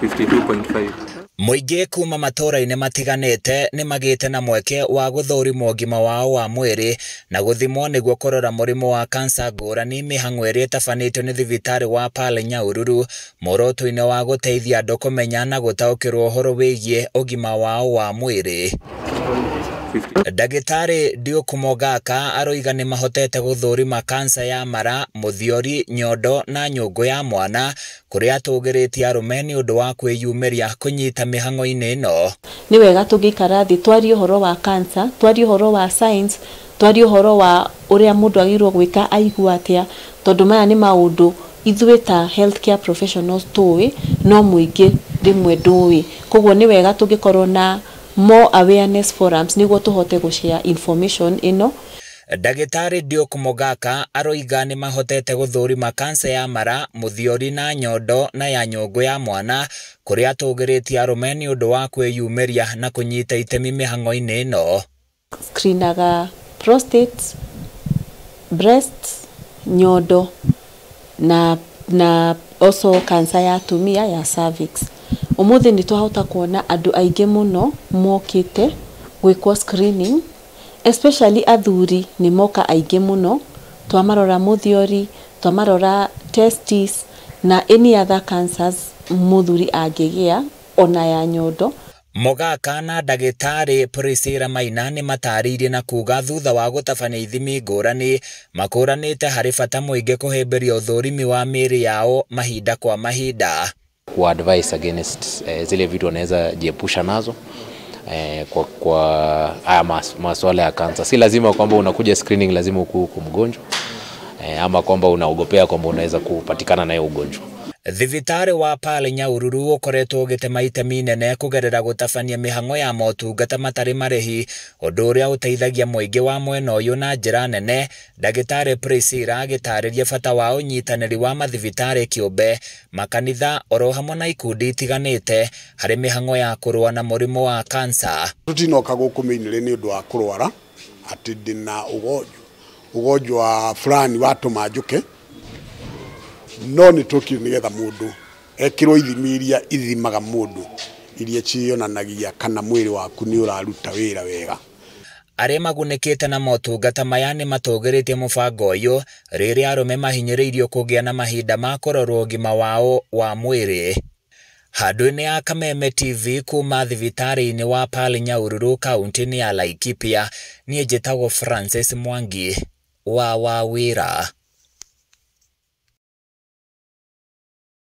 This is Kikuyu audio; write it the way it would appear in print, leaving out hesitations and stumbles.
52.5. Mũingĩ kuma matũũra-inĩ matiganĩte nĩ magĩte na mweke wa gũthũrimwo ũgima wao wa mwĩrĩ na gũthimwo nĩguo kũrora mũrimũ wa kansa ngũrani mĩhang'o ĩrĩa ĩtabanĩtio nĩ thibitarĩ wa Pearl Nyahururu muoroto-inĩ wa gũteithia andũ kũmenya na gũtaũkĩrwo ũhoro wĩgiĩ ũgima wao wa mwĩrĩ. Ndagĩtarĩ Duke Mogaka aroiga nĩ mahotete gũthũrima kansa ya mara, mũthiori, nyondo na nyũngũ ya mwana kũrĩa atũgĩrĩtie arũme nĩ ũndũ wa kwĩyumĩria kũnyita mĩhang'o-inĩ ĩno. Nĩ wega tũngĩikara thĩ twarie ũhoro wa cancer, twarie ũhoro wa science, twarie ũhoro wa ũrĩa mũndũ agĩrĩirwo gwĩka aigua atĩa, tondũ maya nĩ maũndũ ithuĩ ta healthcare professionals tũĩ no mũingĩ rĩmwe ndũĩ. Koguo nĩ wega tũngĩkorwo na more awareness forums nĩguo tũhote gũshare information ĩno. Ndagĩtarĩ Duke Mogaka aroiga nĩ mahotete gũthũrima kansa ya mara, mũthiori na nyondo na ya nyũngũ ya mwana kũrĩa atũgĩrĩtie arũme nĩ ũndũ wa kwĩyumĩria na kũnyita itemi mĩhang'o-inĩ ĩno. Screenaga prostate, breast, nyondo na also cancer ya atumia ya cervix. Ũmũthĩ nĩ twahota kuona andũ aingĩ mũno mokĩte gwĩkwo screening, especially athuri nĩ moka aingĩ mũno, twamarora mũthiori, twamarora testis na any other cancers mũthuri angĩgĩa ona ya nyondo. Mogaka na ndagĩtarĩ Priscilla Maina nĩ matarĩirie na kuga thutha wa gũtabania ithimi ngũrani makũranĩte harĩ bata mũingĩ kũhĩmbĩria ũthũrimi wa mĩĩrĩ yao mahinda kwa mahinda. Ku advice against zile vitu wanaweza jiepusha nazo kwa haya masuala ya kansa. Si lazima kwamba unakuja screening lazima ukuwe mgonjwa ama kwamba unaogopea kwamba unaweza kupatikana na hiyo ugonjwa. Thibitarĩ wa Pearl Nyahururu ũkoretwo ũgĩtema itemi inene kũgerera gũtabania mĩhang'o ya motungata matarĩ marĩhi ũndũ ũrĩa ũteithagia mũingĩ wa mwena ũyũ na njĩra nene. Ndagĩtarĩ Priscilla agĩtarĩria bata wa ũnyitanĩri wa mathibitarĩ kĩũmbe, makanitha oro hamwe na ikundi itiganĩte harĩ mĩhang'o ya kũrũa na mũrimũ wa kansa. Tũtinoka gũkũ mainly nĩ ũndũ wa kũrwara atĩ ndĩna ugonjwa fulani watũma njũke, no nĩ tũkire nĩgetha mũndũ ekĩrwo ithimi iria ithimaga mũndũ iria cionanagia kana mwĩrĩ waku nĩ ũraruta wĩra wega. Arĩa magunĩkĩte na motungata maya nĩ matũgĩrĩtie mũbango ũyũ rĩrĩa arũme mahinyĩrĩirio kũgĩa na mahinda ma kũrorwo ũgima wao wa mwĩrĩ. Handũ-inĩ ya Kameme TV kuma thibitarĩ-inĩ wa Pearl Nyahururu kaunti-inĩ ya Laikipia, niĩ njĩtagwo Francis Mwangi wa Wawĩra.